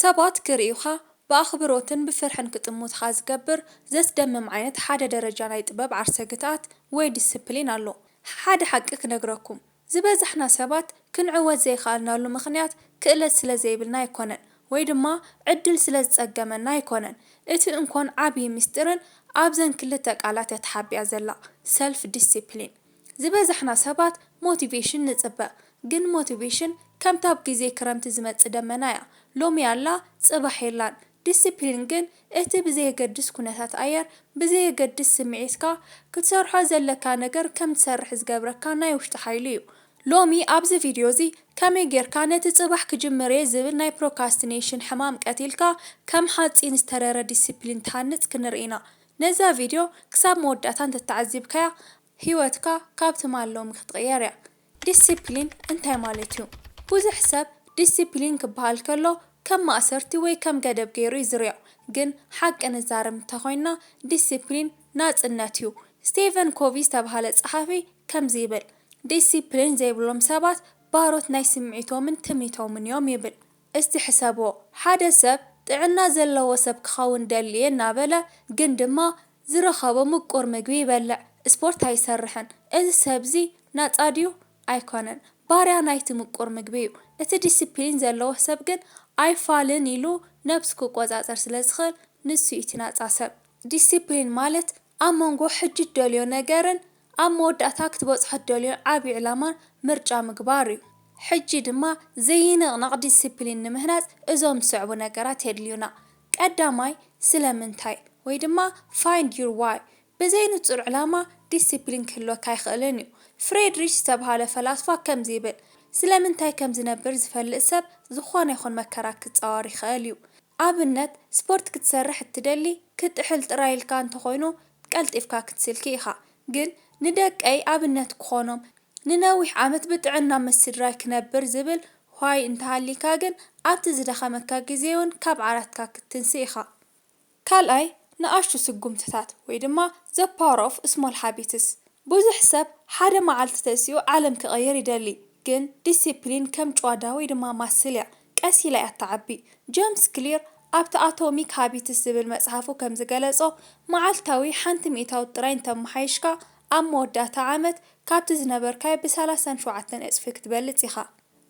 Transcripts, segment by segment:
ሰባት ክርእዩኻ ብኣኽብሮትን ብፍርሕን ክጥምቱኻ ዝገብር ዘስደምም ዓይነት ሓደ ደረጃ ናይ ጥበብ ዓርሰ ግትኣት ወይ ዲስፕሊን ኣሎ። ሓደ ሓቂ ክነግረኩም፣ ዝበዛሕና ሰባት ክንዕወት ዘይኸኣልናሉ ምኽንያት ክእለት ስለ ዘይብልና ኣይኮነን፣ ወይ ድማ ዕድል ስለ ዝጸገመና ኣይኮነን። እቲ እንኮን ዓብዪ ምስጢርን ኣብዘን ክልተ ቃላት እያ ተሓቢኣ ዘላ፣ ሰልፍ ዲሲፕሊን። ዝበዛሕና ሰባት ሞቲቬሽን ንጽበ፣ ግን ሞቲቬሽን ከምታ ኣብ ግዜ ክረምቲ ዝመጽእ ደመና እያ። ሎሚ ኣላ፣ ጽባሕ የላን። ዲሲፕሊን ግን እቲ ብዘየገድስ ኩነታት ኣየር፣ ብዘየገድስ ስምዒትካ፣ ክትሰርሖ ዘለካ ነገር ከም ትሰርሕ ዝገብረካ ናይ ውሽጢ ሓይሊ እዩ። ሎሚ ኣብዚ ቪድዮ እዚ ከመይ ጌርካ ነቲ ጽባሕ ክጅምር እየ ዝብል ናይ ፕሮካስቲኔሽን ሕማም ቀቲልካ ከም ሓጺን ዝተረረ ዲሲፕሊን ትሃንጽ ክንርኢ ኢና። ነዛ ቪድዮ ክሳብ መወዳእታ እንተተዓዚብካያ ህይወትካ ካብ ትማል ሎሚ ክትቕየር እያ። ዲሲፕሊን እንታይ ማለት እዩ? ብዙሕ ሰብ ዲሲፕሊን ክበሃል ከሎ ከም ማእሰርቲ ወይ ከም ገደብ ገይሩ እዩ ዝሪኦ። ግን ሓቂ ንዛረብ እንተኾይንና ዲሲፕሊን ናጽነት እዩ። ስቴቨን ኮቪ ዝተባህለ ጸሓፊ ከምዚ ይብል፣ ዲሲፕሊን ዘይብሎም ሰባት ባሮት ናይ ስምዒቶምን ትምኒቶምን እዮም ይብል። እስቲ ሕሰብዎ፣ ሓደ ሰብ ጥዕና ዘለዎ ሰብ ክኸውን ደሊ እየ እናበለ ግን ድማ ዝረኸቦ ምቁር ምግቢ ይበልዕ፣ ስፖርት ኣይሰርሕን። እዚ ሰብዚ ናጻ ድዩ? ኣይኮነን። ባርያ ናይቲ ምቁር ምግቢ እዩ። እቲ ዲሲፕሊን ዘለዎ ሰብ ግን ኣይፋልን ኢሉ ነብሱ ክቆጻጸር ስለ ዝኽእል ንሱ እዩ እቲ ናጻ ሰብ። ዲሲፕሊን ማለት ኣብ መንጎ ሕጂ እትደልዮ ነገርን ኣብ መወዳእታ ክትበጽሖ እትደልዮ ዓቢ ዕላማን ምርጫ ምግባር እዩ። ሕጂ ድማ ዘይንቕነቕ ዲሲፕሊን ንምህናጽ እዞም ዝስዕቡ ነገራት የድልዩና። ቀዳማይ፣ ስለምንታይ ወይ ድማ find your why። ብዘይ ንጹር ዕላማ ዲሲፕሊን ክህልወካ ኣይኽእልን እዩ። ፍሬድሪች ዝተባህለ ፈላስፋ ከምዚ ይብል፣ ስለምንታይ ከም ዝነብር ዝፈልጥ ሰብ ዝኾነ ይኹን መከራ ክጻወር ይኽእል እዩ። ኣብነት፣ ስፖርት ክትሰርሕ እትደሊ፣ ክትጥሕል ጥራይ ኢልካ እንተኾይኑ ቀልጢፍካ ክትስልኪ ኢኻ። ግን ንደቀይ ኣብነት ክኾኖም፣ ንነዊሕ ዓመት ብጥዕና ምስ ስድራይ ክነብር ዝብል why እንተሃሊካ ግን ኣብቲ ዝደኸመካ ግዜ እውን ካብ ዓራትካ ክትንሲ ኢኻ። ካልኣይ፣ ንኣሽቱ ስጉምትታት ወይ ድማ the power of small habits። ብዙሕ ሰብ ሓደ መዓልቲ ተሲኡ ዓለም ክቕይር ይደሊ፣ ግን ዲሲፕሊን ከም ጭዋዳ ወይ ድማ ማስል እያ፣ ቀስ ኢላ እያ እትዓቢ። ጀምስ ክሊር ኣብቲ ኣቶሚክ ሃቢትስ ዝብል መጽሓፉ ከም ዝገለጾ፣ መዓልታዊ ሓንቲ ሚእታዊት ጥራይ እንተመሓይሽካ፣ ኣብ መወዳእታ ዓመት ካብቲ ዝነበርካዮ ብሰላሳን ሸውዓተን እጽፊ ክትበልጽ ኢኻ።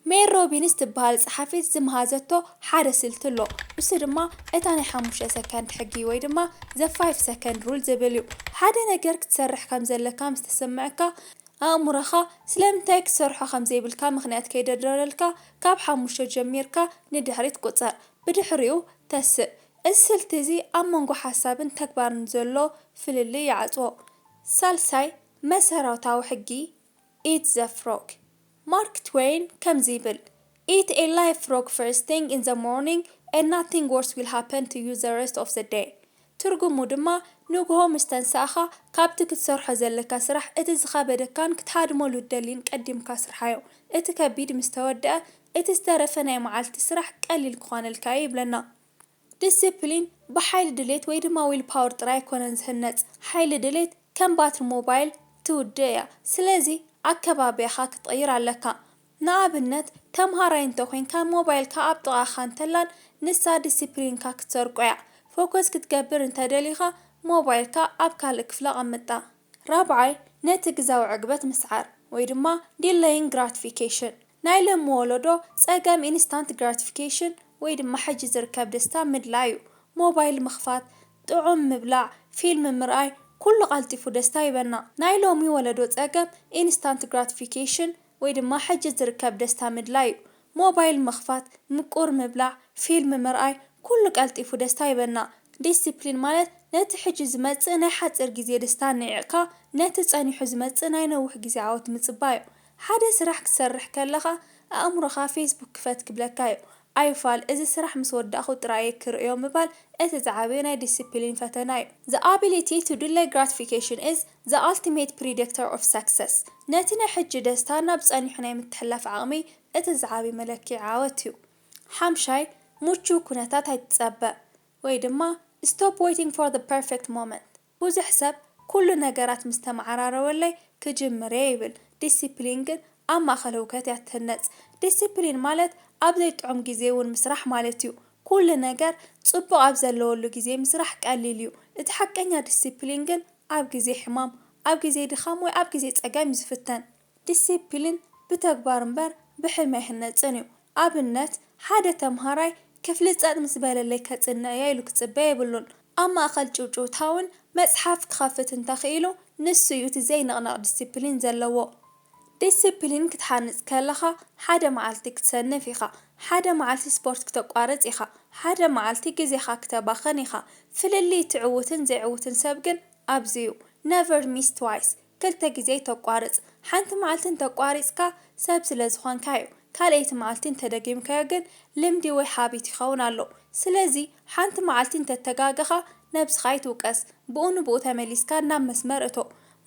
ሜሪ ሮቢንስ ትበሃል ጸሓፊት ዝመሃዘቶ ሓደ ስልቲ ኣሎ። እሱ ድማ እታ ናይ ሓሙሽተ ሰከንድ ሕጊ ወይ ድማ the five second rule ዝብል እዩ። ሓደ ነገር ክትሰርሕ ከም ዘለካ ምስ ተሰምዐካ፣ ኣእምሮኻ ስለምንታይ ክትሰርሖ ከም ዘይብልካ ምኽንያት ከይደርደረልካ፣ ካብ ሓሙሽተ ጀሚርካ ንድሕሪት ቁጸር። ብድሕሪኡ ተስእ። እዚ ስልቲ እዚ ኣብ መንጎ ሓሳብን ተግባርን ዘሎ ፍልልይ ይዓጽዎ። ሳልሳይ መሰረታዊ ሕጊ፣ Eat the frog። ማርክ ትዌይን ከምዚ ይብል፣ Eat a live frog first thing in the morning and nothing worse will happen to you the rest of the day። ትርጉሙ ድማ ንግሆ ምስ ተንሳእኻ ካብቲ ክትሰርሖ ዘለካ ስራሕ እቲ ዝኸበደካን ክትሃድመሉ እትደሊን ቀዲምካ ስርሓዮ። እቲ ከቢድ ምስ ተወደኣ እቲ ዝተረፈ ናይ መዓልቲ ስራሕ ቀሊል ክኾነልካ እዩ ይብለና። ዲሲፕሊን ብሓይሊ ድሌት ወይ ድማ ዊል ፓወር ጥራይ ኣይኮነን ዝህነጽ። ሓይሊ ድሌት ከም ባትሪ ሞባይል ትውድእ እያ። ስለዚ ኣከባቢያኻ ክትቕይር ኣለካ። ንኣብነት ተምሃራይ እንተኾይንካ ሞባይልካ ኣብ ጥቓኻ እንተላን ንሳ ዲሲፕሊንካ ክትሰርቆ እያ። ፎከስ ክትገብር እንተደሊኻ ሞባይልካ ኣብ ካልእ ክፍሊ ኣቐምጣ። ራብዓይ፣ ነቲ ግዛዊ ዕግበት ምስዓር ወይ ድማ delaying gratification። ናይ ሎሚ ወለዶ ጸገም ኢንስታንት ግራቲፊኬሽን ወይ ድማ ሕጂ ዝርከብ ደስታ ምድላይ እዩ። ሞባይል ምኽፋት፣ ጥዑም ምብላዕ፣ ፊልም ምርኣይ፣ ኩሉ ቀልጢፉ ደስታ ይበና። ናይ ሎሚ ወለዶ ጸገም ኢንስታንት ግራቲፊኬሽን ወይ ድማ ሕጂ ዝርከብ ደስታ ምድላይ እዩ። ሞባይል ምኽፋት፣ ምቁር ምብላዕ፣ ፊልም ምርኣይ፣ ኩሉ ቀልጢፉ ደስታ ይበና። ዲሲፕሊን ማለት ነቲ ሕጂ ዝመጽእ ናይ ሓጺር ግዜ ደስታ ንዒቕካ ነቲ ጸኒሑ ዝመጽእ ናይ ነዊሕ ግዜ ዓወት ምጽባይ እዩ። ሓደ ስራሕ ክትሰርሕ ከለኻ ኣእምሮኻ ፌስቡክ ክፈት ክብለካ እዩ። ኣይፋል፣ እዚ ስራሕ ምስ ወዳእኹ ጥራይ እየ ክርእዮ ምባል እቲ ዝዓበየ ናይ ዲሲፕሊን ፈተና እዩ። The ability to delay gratification is the ultimate predictor of success። ነቲ ናይ ሕጂ ደስታ ናብ ጸኒሑ ናይ ምትሕልላፍ ዓቕሚ እቲ ዝዓበየ መለክዒ ዓወት እዩ። ሓምሻይ፣ ምቹው ኩነታት ኣይትጸበ ወይ ድማ stop waiting for the perfect moment። ብዙሕ ሰብ ኩሉ ነገራት ምስ ተመዓራረወለይ ክጅምር እየ ይብል። ዲሲፕሊን ግን ኣብ ማእከል ህውከት እያ ትህነጽ። ዲሲፕሊን ማለት ኣብ ዘይጥዑም ግዜ እውን ምስራሕ ማለት እዩ። ኩሉ ነገር ጽቡቕ ኣብ ዘለወሉ ግዜ ምስራሕ ቀሊል እዩ። እቲ ሓቀኛ ዲሲፕሊን ግን ኣብ ግዜ ሕማም፣ ኣብ ግዜ ድኻም ወይ ኣብ ግዜ ጸገም እዩ ዝፍተን። ዲሲፕሊን ብተግባር እምበር ብሕልሚ ኣይህነጽን እዩ። ኣብነት፣ ሓደ ተምሃራይ ክፍሊ ጸጥ ምስ በለለይ ከጽንዕ እየ ኢሉ ክጽበ የብሉን። ኣብ ማእከል ጭውጭውታ እውን መጽሓፍ ክኸፍት እንተኽኢሉ ንሱ እዩ እቲ ዘይንቕነቕ ዲሲፕሊን ዘለዎ። ዲሲፕሊን ክትሓንጽ ከለኻ ሓደ መዓልቲ ክትሰንፍ ኢኻ፣ ሓደ መዓልቲ ስፖርት ክተቋርጽ ኢኻ፣ ሓደ መዓልቲ ግዜኻ ክተባኸን ኢኻ። ፍልልይ እቲ ዕዉትን ዘይዕዉትን ሰብ ግን ኣብዚ እዩ። Never miss twice። ክልተ ግዜ ኣይተቋርጽ። ሓንቲ መዓልቲ እንተቋሪጽካ ሰብ ስለ ዝኾንካ እዩ። ካልኣይቲ መዓልቲ እንተደጊምካዮ ግን ልምዲ ወይ ሃቢት ይኸውን ኣሎ። ስለዚ ሓንቲ መዓልቲ እንተተጋገኻ ነብስኻ ኣይትውቀስ። ብኡ ንብኡ ተመሊስካ ናብ መስመር እቶ።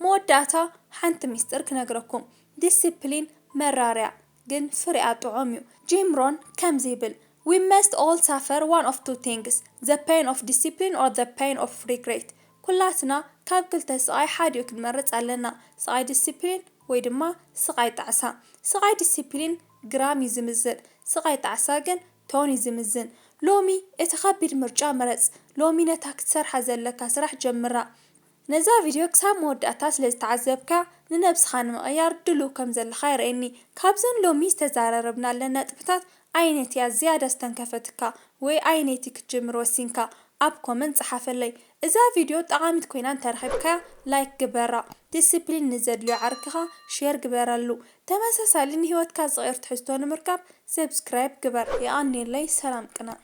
መወዳእታ ሓንቲ ሚስጥር ክነግረኩም። ዲሲፕሊን መራርያ ግን ፍሬኣ ጥዑም እዩ። ጂም ሮን ከምዚ ይብል፣ We must all suffer one of two things, the pain of discipline or the pain of regret. ኩላትና ካብ ክልተ ስቓይ ሓዲኡ ክንመርጽ ኣለና፣ ስቓይ ዲሲፕሊን ወይ ድማ ስቓይ ጣዕሳ። ስቓይ ዲሲፕሊን ግራም እዩ ዝምዝን፣ ስቓይ ጣዕሳ ግን ቶን እዩ ዝምዝን። ሎሚ እቲ ከቢድ ምርጫ ምረጽ። ሎሚ ነታ ክትሰርሓ ዘለካ ስራሕ ጀምራ። ነዛ ቪድዮ ክሳብ መወዳእታ ስለ ዝተዓዘብካ፣ ንነብስኻ ንምቕያር ድሉው ከም ዘለኻ የርእየኒ። ካብዘን ሎሚ ዝተዘራረብናለን ነጥብታት ኣየነይቲ እያ ዝያዳ ዝተንከፈትካ ወይ ኣየነይቲ ክትጅምር ወሲንካ? ኣብ ኮመንት ጸሓፈለይ። እዛ ቪድዮ ጠቓሚት ኮይና እንተረኺብካያ ላይክ ግበራ። ዲሲፕሊን ንዘድልዮ ዓርክኻ ሼር ግበረሉ። ተመሳሳሊ ንህይወትካ ዝቕይር ትሕዝቶ ንምርካብ ሰብስክራይብ ግበር። የቐንየለይ። ሰላም ቅነ።